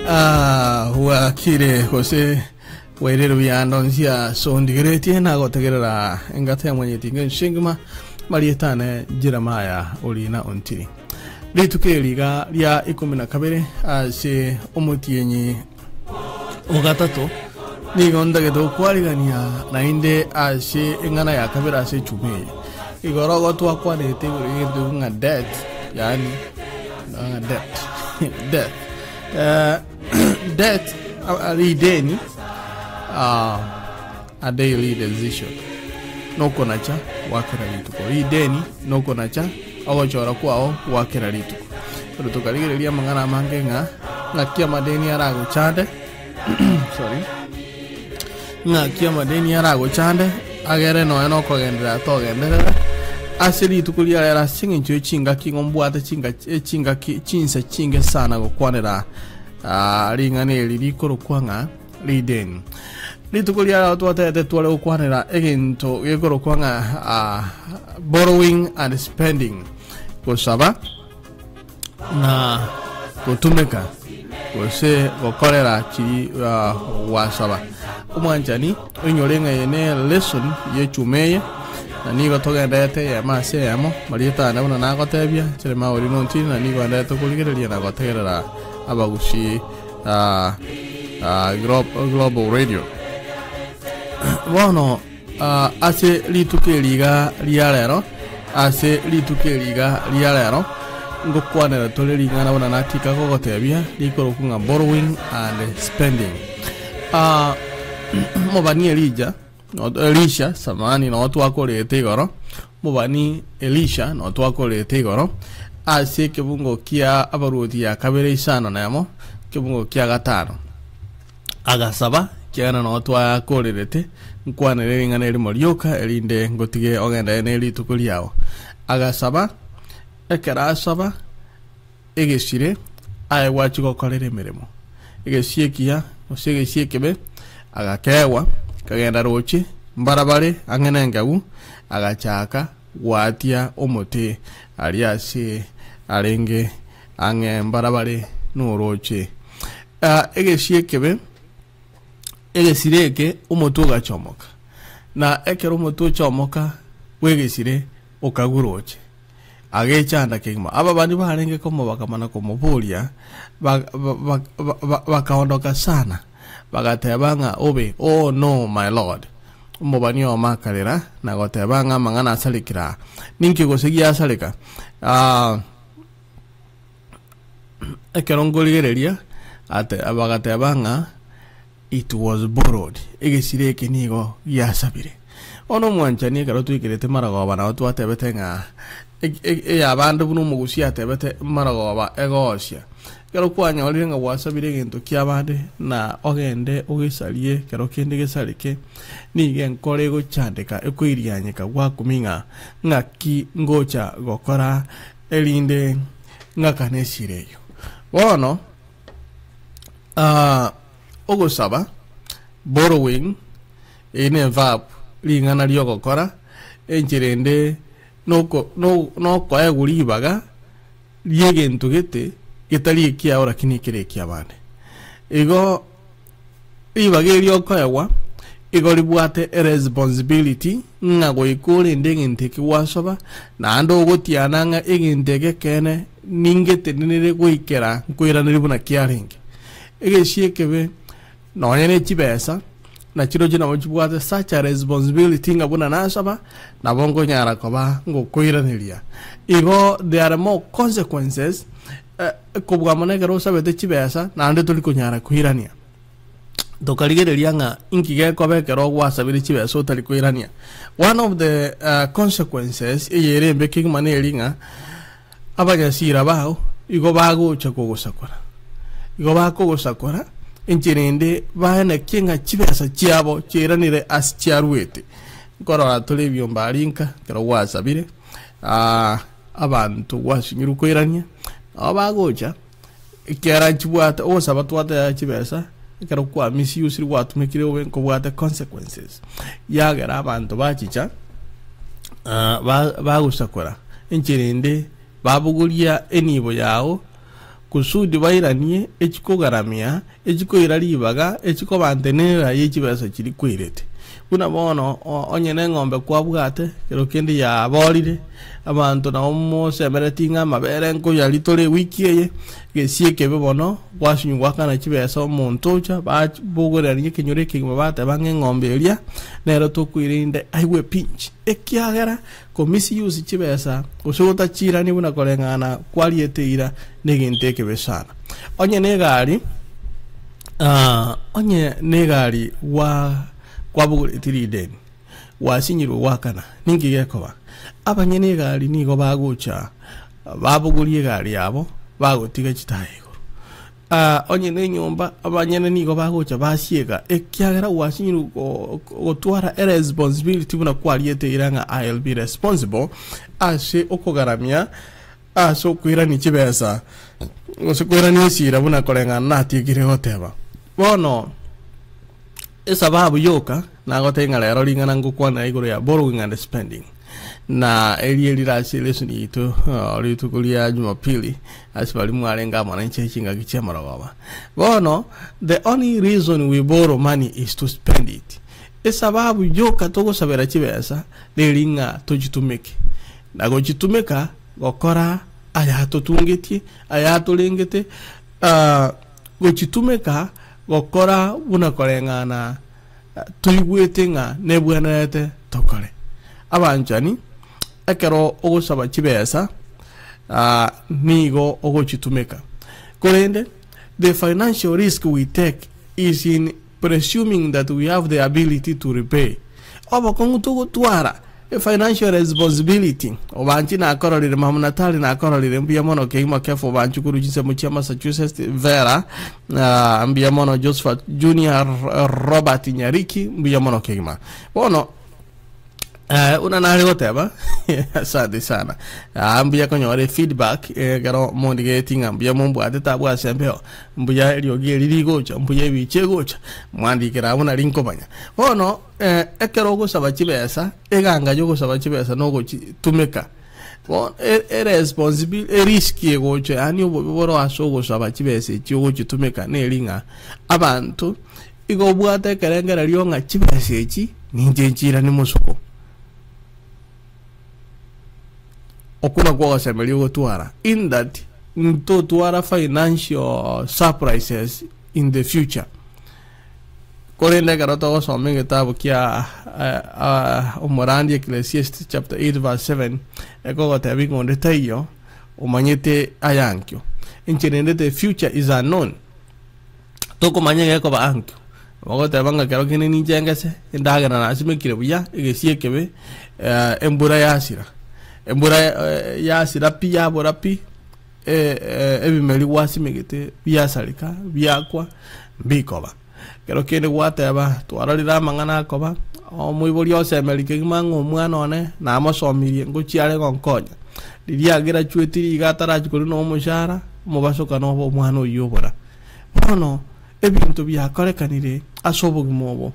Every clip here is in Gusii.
Ah, wakire gose wairire buyando nsia sondigeretie nagotegerera engata ya mwenyetinga enshengima marietane Jeremiah orina ontiri rituko eri iga ria ikumi na kabere ase omotienyi Ogatato, nigo ntagete gokwarigania naende ase eng'ana ya kabere ase echuma eye. Igoro igo twakwanete igoro y'egento ekio ng'a debt, yaani ng'a debt, debt. Eh, debt, ah, rideni, ah, a daily decision. Nokonacha gwa kera rituko. Rideni nokonacha ogochora kwao gwa kera rituko. Ero tokarigereria amang'ana amange ng'a ng'aki amadeni aragochande sorry ng'aki amadeni aragochande agere nonya nokogenderera togenderere ase rituko ria rero ase eng'encho ye chingaki igo mbwate chinga chingaki chinsa chinge sana gokwanera ah, ring'ana eri rikorokwa ng'a Rideni. Rituko ria rero twatebete tware gokwanera egento gekorokwa ng'a ah, borrowing and spending, gosaba na gotumeka gose gokorera chiri ah, gwasaba. Omwanchani oinyore ng'a eye ne lesson y'echuma eye na nigo togenderete eyemo ase eyemo marieta ane buna nagotebia Jeremiah Orino Ntiri na nigo enderete korigereria na gotegerera abagusii ah, ah, Glo- Global Radio. Bono ah, ase rituko eri iga ria rero, ase rituko eri iga ria rero, ngokwanera tore ring'ana buna natika gogotebia rikorokwa ng'a borrowing and spending. Ah, mobani Elija, no- Elisha, samahani, noo twakorete igoro, mobani Elisha noo twakorete igoro, ase ekebungo kia abaruoti ya kabere isano na emo, ekebungo kia gatano. Agasaba, ekiagera noo twakorerete, nkwanere ring'ana erimo rioka, erinde ngotige ogenderere ne rituko riao. Agasaba, ekero asaba, egesire aye gwachia gokorera emeremo. Egesie ekiya gose egesie ekebe, agakeegwa, kagenda roche, mbarabare ang'e nengegu, agachaka gwatia omote aria ase arenge ang'e mbarabare norooche. Ah, egesie ekebe, egesire eke omotwe ogachomoka, na ekero omotwe ochomoka bw'egesire okagwa roche. Agechanda kegima. Ababani barenge komobakama na komoboria, bakaondoka sana, bagateba ng'a obe, Oh no, my lord. Omobani oyomo akarera na goteba ng'a amang'ana asarekire aa. Ninki gose giasareka? Ah, ekero nkorigereria, ate bagateba ng'a It was borrowed, egesire eke nigo giasabire. Bono omwanchani ekero twaikerete marogoba nabo twatebete ng'a eyabande buna omogusia atebete marogoba egoosia. Ekero kwanyorire ng'a gwasabire egento kiabande na ogende ogesarie ekero kende gesareke, nigo enkoro egochandeka ekoirianyeka gwakumia ng'a ng'aki ngocha gokora erinde ng'akane esira eyio. Bono. Ah, ogosaba, borrowing, eye ne verb, ring'ana ri'ogokora, enchera ende noko no nokoegwa ribaga ri'egento gete getari ekiao lakini ekere ekiabande. Igo ribaga eri okoegwa igo ribwate eresponsibility ng'a goika orende egento eke gwasoba, naende ogotiana ng'a egento eke ekeene ningetenenere goikera nkoiranerie buna kiarenge. Egesio ekebe nonya ne chibesa, nachirochio nabo chibwate such a responsibility ng'a buna nasaba, nabo nkonyara koba ngokoiraneria. Igo there are more consequences kobua mono ekero osabete chibesa naende tori konyara koirania. Tokarigereria ng'a inki gekoba ekero gwasabire chibesa otari koirania. One of the consequences eye ere embe kegima neri ng'a abanyasira bao igo bagocha kogosakora. Igo bakogosakora enchera ende baenekie ng'a chibesa chiabo chiairanire ase chiaruete. Nkorora tore ebiombe aria nka ekero gwasabire abanto gwasinyirwe koirania, nabo bagocha ekiagera nchibwate ogosaba twateba chibesa ekero kwa misused gwatumekire obe nkobwate consequences, yagera abanto bachicha. Bagosakora enchera ende, babogoria enibo yao, kusudi bairanie echikogaramia, echikoira ribaga, echikobantenenera ye chibesa chiria kwairete. Buna bono onye neng'ombe kwabwate, kero kende yaborire, abanto nabo mosemeretie ng'a amabere nkoyaria tore ewiki eye, gesie ekebe bono, gwasinywa goakana chibesa omonto ocha, babogoreria ekenyoro ekegima bateba ng'a eng'ombe eria nero tokoirende aigwe pinch. Ekiagera ko misuse chibesa gose gotachirania buna koreng'ana kwariete eira negento ekebe sana. Onye negari onye negari gwa kwabogoretie rideni gwasinyirwe goakana ninki gekoba? Abanyene egari nigo bagocha babogorie egari yabo bagotiga chitaya igoro. Aa, onye nenyomba, abanyene nigo bagocha basieka, ekiagera gwasinyirwe gotwara eresponsibility buna kwariete eira ng'a I'll be responsible ase okogaramia ase okoirania chibesa gose koirania esira buna koreng'ana natiekire goteba. Bono esababu yoka nagotebia ng'a rero ring'ana ngokwanera igoro ya borrowing and spending na erio erire ase elesson yaito rituko ria jumapili ase baria mwarenge amo nainche chingaki chi'amarogoba. Bono the only reason we borrow money is to spend it. Esababu yoka togosabera chibesa neri ng'a tochitumeke. Na gochitumeka gokora ayatotungetie, ayatorengete, gochitumeka gokora buna koreng'ana toigwete ng'a nebwenerete tokore. Abanchani, ekero ogosaba chibesa nigo ogochitumeka, korende the financial risk we take is in presuming that we have the ability to repay. Obokong'u togotwara Financial responsibility, Obanchi nakororire, Mama Natali nakororire, mbuya mono kegima Kefa Obanchi korwa chinsemo chia Massachusetts, Vera ah, mbuya mono Josephat Junior Robert Nyariki mbuya mono kegima. Bono eh, buna nare goteba asante sana ah, mbuya konyora efeedback ekero mondigeretie ng'a mbuya mombwate tabwase embeo mbuya eriogi eri rigocha mbuya ebicha egocha mwandikera abwo nari nkomanya bono Ekero ogosaba chibesa, eganga y'ogosaba chibesa nogochitumeka. Bono eresponsibility, erisk egocha yaani obobe bore ase ogosaba chibesa echi ogochitumeka neri ng'a abanto igo obwate ekerengererio ng'a chibesa echi ninche nchiiranie mosoko. Okwo nakwo ogosemeria ogotwara in that ntotwara financial surprises in the future. Korende ekero togosoma egetabu kia Omorandi Ecclesiastes chapter 8 verse 7 ekogotebia ng'a onde taiyo omanyete ayankio. Inche rende the future is unknown. Tokomanya egekoba ankio. Bagoteba ng'a kero kende ninche ngese, endagera nasimekire buya, egesie ekebe, embura yasira. Embura yasira pi yabora pi, ebimeri gwasimegete biasareka, biakwa, mbikoba. Ekero kende gwateba, twarorire amang'ana akoba, omoibori osemeri kegima ng'a omwana one namosomirie, ngochia are gonkonya. Riria agerachueti riga atarachia korina omoshahara, omobasokano obe omwana oyio obora. Bono ebinto biakorekanire ase obogima obo,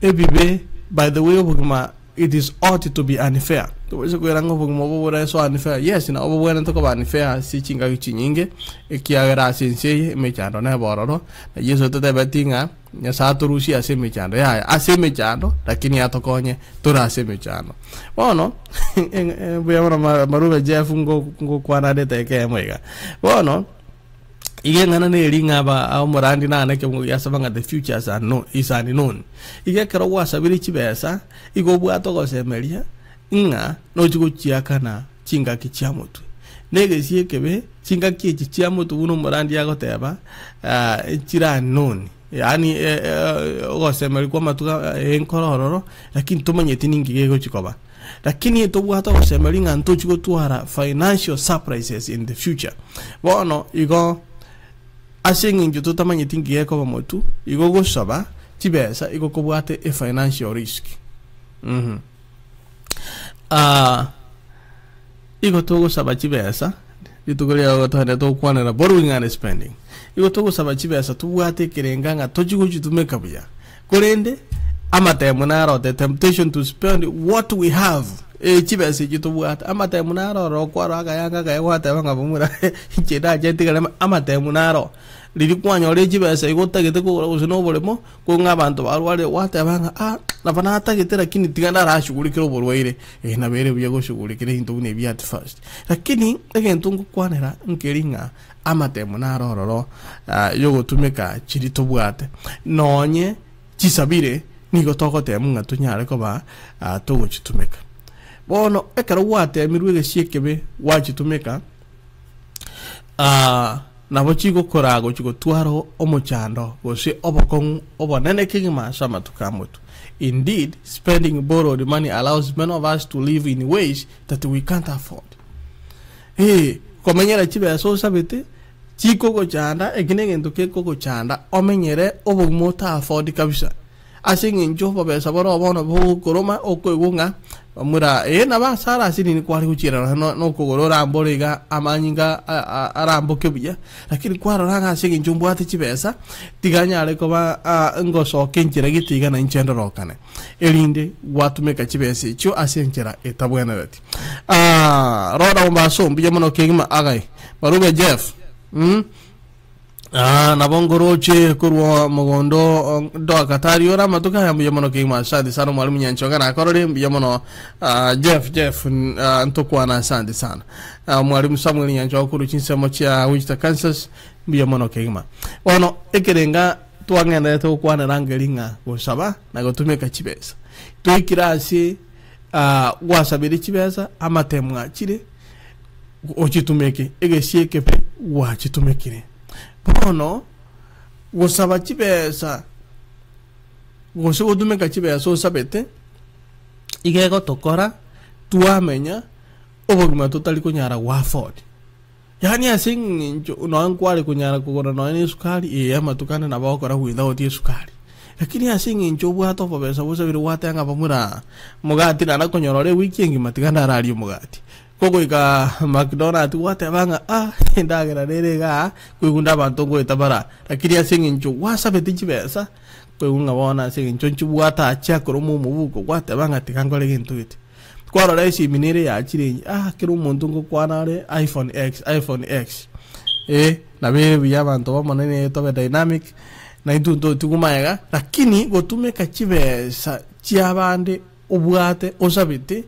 ebibe, by the way obogima It is ought to be unfair. Tobaisa koira ng'a obogima obo bore so unfair. Yes, nabo bobwenerete koba unfair ase chingaki chinyinge, ekiagera ase ense eye emechando nebe ororo, na Yeso tatebeti ng'a Nyasae atorusie ase emechando, yaya, ase emechando, lakini atokonye tore ase emechando. Bono, mbuya mono Marube Jeff ngokwana ande etageka eyemo iga. Bono, Iga eng'ana neri ng'a aba omorandi nane ekemogo giasaba ng'a the future is unknown, is unknown. Iga ekero gwasabire chibesa, igo obwate ogosemeria ng'a nochi gochiakana chingaki chia motwe. Na egesie ekebe, chingaki echi chia motwe buna omorandi agoteba, chire unknown, yaani ogosemeria kwa amatuko enkoro ororo, lakini tomanyeti ninki gegochi koba. Lakini tobwate ogosemeria ng'a ntochi gotwara financial surprises in the future. Bono igo ase eng'encho totamanyeti nki gekoba motwe, igo gosaba chibesa igo kobwate e financial risk. Uhum. Ah, igo togosaba chibesa rituko riago togende togokwanera borrowing and spending. Igo togosaba chibesa tobwate ekerenga ng'a tochi gochitumeka buya. Korende amatemo naro, the temptation to spend what we have. Eh, chibesa echio tobwate amatemu naro ororo okwarora akayanga akaya gwateba ng'a momura inche ndache ntigare amatemu naro. Riria kwanyorire chibesa igo otagete kogora gose na oboremo, kong'a abanto barwarire gwateba ng'a ah nabo natagete lakini tiga ndarashughulikere oborwaire, eh nabo ere buya goshughulikera ebinto buna ebi at first. Lakini egento ngokwanera nkeri ng'a amatemo naro ororo yogotumeka chiria tobwate, nonye chisabire nigo togotema ng'a tonyare koba togochitumeka. Bono ekero gwatemirwe egesie ekebe gwachitumeka, nabo chigokoraa gochia gotwara omochando gose obokong'u obonene kegima ase amatuko a motwe. Indeed, spending borrowed money allows many of us to live in ways that we can't afford. Ee, komenyera chibesa osabete chikogochanda, eki negento kekogochanda omenyere obogima ota afford kabisa. Ase eng'encho obobesa bore obono bogokoroma okoigwa ng'a bamura ee nabo ase are ase nini kware gochiera nonya no- nokogoro orambore iga amanyinga a- a- aramboke buya, lakini kwarora ng'a ase eng'encho mbwate chibesa, tiga nyare koba ngosoka enchera gete iga na inche ndorokane, erinde gwatumeka chibesa echio ase enchera etabwenereti. Rora ombaso mbuya mono kegima agai, Barube Jeff, mh. Ah, nabo ngoroche korwa mogondo ndoakatari ore amatuko aya mbuya mono kegima asante sana omwalimu Nyanchoga nakorore mbuya mono ah, Jeff Jeff ah, ntokwana asante sana ah, omwalimu Samuel Nyanchoga korwa chinsemo chia Wichita Kansas mbuya mono kegima bono ekerenga twang'enderete gokwanera ngeri ng'a gosaba na gotumeka chibesa toikire ase ah, gwasabire chibesa amatemo achire ochitumeke, egesie ekebe gwachitumekire. Bono gosaba chibesa gose gotumeka chibesa osabete, iga egotokora twamenya obogima totari konyara go afford. Yaani ase eng'encho nonya nkware konyara kogora nonya na esukari, ee amatuko ande nabo ogokora without esukari. Lakini ase eng'encho obwate obobesa bosabire gwateba ng'a bamura omogati nara konyora ore ewiki engima tiga ndararie omogati. Kogoika McDonald gwateba ng'a ah endagera nere igaa koigunda abanto ngoeta bara lakini ase eng'encho gwasabete chibesa koigwa ng'a bono ase eng'encho nchibwate achia koroma omobuko gwateba ng'a tiga nkore gento gete. Kwarora esimi nere yachire enye ah kera omonto ngokwana are iPhone X, iPhone X eh nabo ere buya abanto b'omonene tobe dynamic naintwe ntotigwe magega lakini gotumeka chibesa chiabande obwate osabete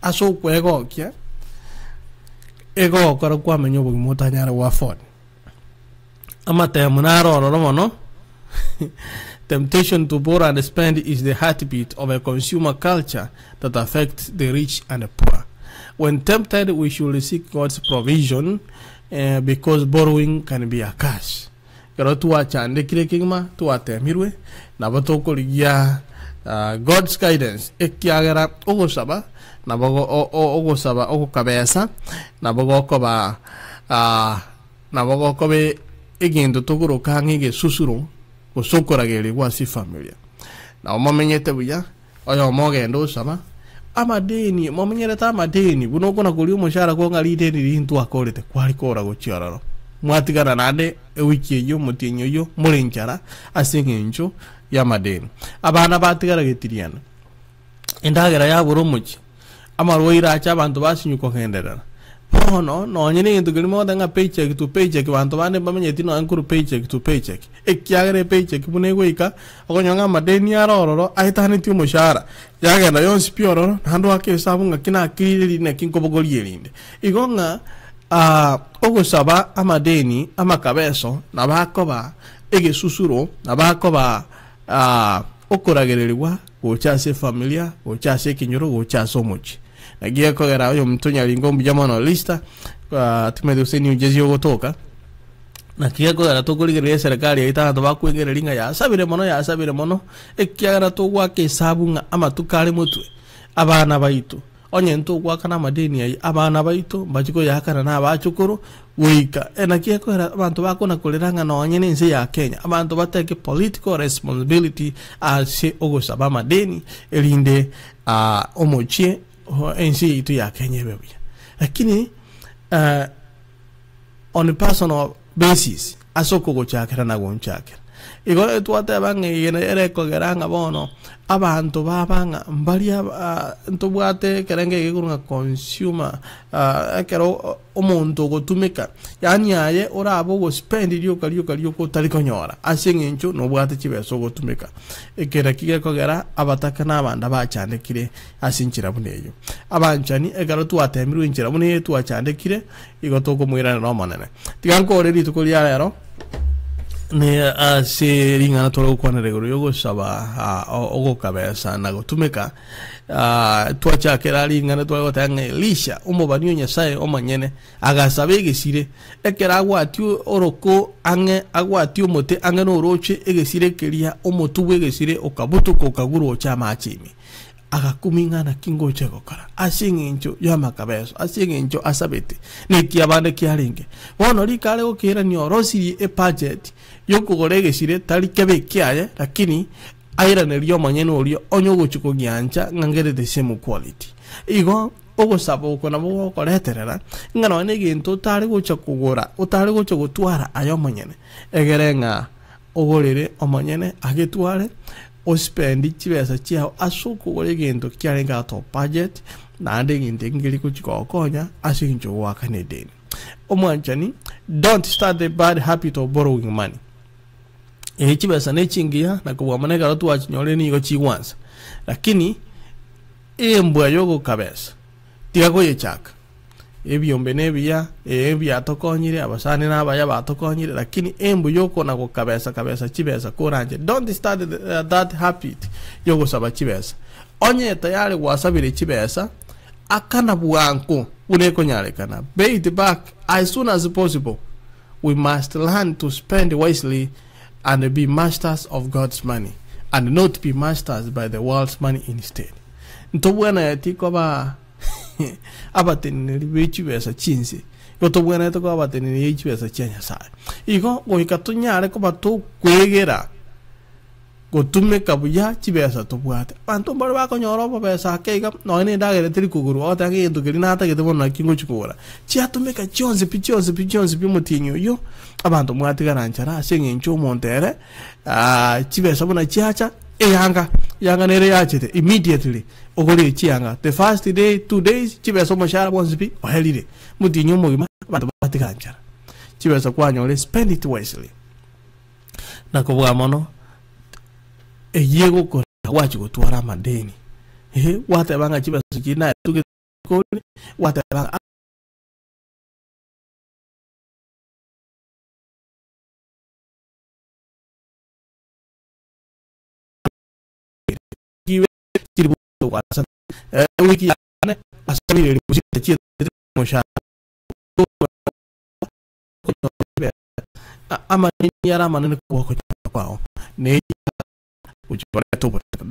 ase okwegokia, egokora kwamenya obogima otanyare go afford. Amatemo naro ororo mono, temptation to borrow and spend is the heartbeat of a consumer culture that affects the rich and the poor. When tempted, we should seek God's provision eh, because borrowing can be a curse. Ekero twachandekire kegima, twatemirwe, nabo tokorigia God's guidance, ekiagera ogosaba nabo ogosaba ogokabesa nabo gokoba nabo gokoba egento tokoroka ang'e egesusuro gose okoragererigwa ase efamilia. Nabo momenyete buya. Oyomo ogenda osaba amadeni, momenyerete amadeni, buna okona koria omoshahara kwao ng'a rideni riria ntwakorete, kwarikora gochia ororo. Mwatigana naende ewiki eyio, omotienyi oyio, more nchara ase eng'encho y'amadeni. Abana batigara getirianda, endagera yabora omochie, Amarwaire ache abanto basinywe kogenderera. Bono nonye negento keria mogoteba ng'a paycheck to paycheck banto bande mbamenyeti nonye korwa paycheck to paycheck, ekiagera epaycheck buna egoika okonyora ng'a amadeni are ororo aetanetie omoshahara, yagenda yonsi pi ororo naende oake esabu ng'aki nakirire rinde naki nkobogoria erinde. Igo ng'a ogosaba amadeni amakabeso nabo akoba egesusuro, nabo akoba Okoragererigwa gocha ase efamilia, gocha ase ekenyoro, gocha ase omochie. Naki gekogera oyominto onyaringo mbuya mono Lista, timanyeti gose New Jersey ogotoka, naki gekogera tokorigereria eserekari yaito abanto bakwegereria ng'a yasabire mono yasabire mono, ekiagera togoaka esabu ng'a amatuko are motwe, abana baito. Onye ntogoakana amadeni ayio, abana baito mbachie koyaakana na abachokoro goika. Naki ekogera abanto bakona korera ng'a nonye nense ya Kenya, abanto batake political responsibility ase ogosaba amadeni erinde omochie ense yaito ya Kenya ebe buya. Lakini on personal basis ase okogochakera na gonchakera. Igo twateba ng'a eye nere ekogera ng'a bono abanto baba ng'a mbaria ntobwate ekerengo eke gekorwa ng'a consumer ekero omonto ogotumeka, yaani aye orabe ogospend rioka rioka rioka otari konyora ase eng'encho nobwate chibesa ogotumeka. Eke naki gekogera abataka na abanda bachandekire ase enchera buna eyio. Abanchani, ekero twatemirwe enchera buna eye twachandekire, igo tokomoiranera Omonene. Tiga nkore rituko ria rero ne ase ring'ana tore gokwanera igoro y'ogosaba ogokabesa na gotumeka. Twachakera ring'ana tware goteba ng'a Elisha omobani o Nyasae omonyene agasaba egesire, ekero agwatia oroko ang'e agwatia omote ang'e noroche egesire keria omotwe bw'egesire okabutoka okagwa roche amache ime. Agakumia ng'a naki ngocha gokora ase engencho y'amakabeso, ase engencho asabete, na ekiabande kiarenge. Bono rikare gokeerania orosirie ebudget y'okogora egesire tari kebe ekiaye, lakini airanerie omonyene oria onye ogochia kogiancha ng'a ngere the same quality. Igo ogosaba oko nabo gokoreterera ng'a nonya na egento otare gocha kogora, otare gocha gotwara aye omonyene, egere ng'a ogorere omonyene agetware, Ospendi chibesa chiao ase okogora egento kiarenge out of budget, naende egento eke nkeri gochia gogokonya ase eng'encho ogoakana edeni. Omwanchani, don't start the bad habit of borrowing money. Ee chibesa ne chingiya na kobua mono ekero twachinyorire nigo chigwansa, lakini embwa yogokabesa tiga koyechaka. Ebiombe nebiya, ee biatokonyire, abasani nabaya batokonyire, lakini embu yokona gokabesa kabesa chibesa koranche don't start that habit yogosaba chibesa. Onye tayari gwasabire chibesa, akana bwango buna ekonyarekana, pay it back as soon as possible. We must learn to spend wisely and be masters of God's money and not be masters by the world's money instead. Ntobwenereti koba abateneneri be chibesa chi'ense, igo tobwenerete koba abateneneri be chibesa chia Nyasae. Igo goika tonyare koba tokwegera gotumeka buya chibesa tobwate. Abanto mbare bakonyora obobesa ake iga, nonya na endagera etari kogorwa, ogoteba ng'a egento keria natagete bono naki ngochia kogora. Chiatumeka chionsi pi chionsi pi chionsi pi omotienyi oyio, abanto mwatigara nchara ase eng'encho omonto ere chibesa buna chiacha, eyanga, eyanga nere yachete immediately. Ogorire chianga the first day, 2 days, chibesa omoshahara bwonsi pi oerire. Motienyi omogima abanto batiga nchara. Chibesa kwanyore spend it wisely. Na kobua mono eyio egokora gwachia gotwara amadeni. Eeh gwateba ng'a chibesa chiria naetugete kore, gwateba ng'a. Chiri gwasa wiki yane asabire ribusi chiete moshahara amanene yare amanene kobua okonyora kwao ne gochia koreta obotaka.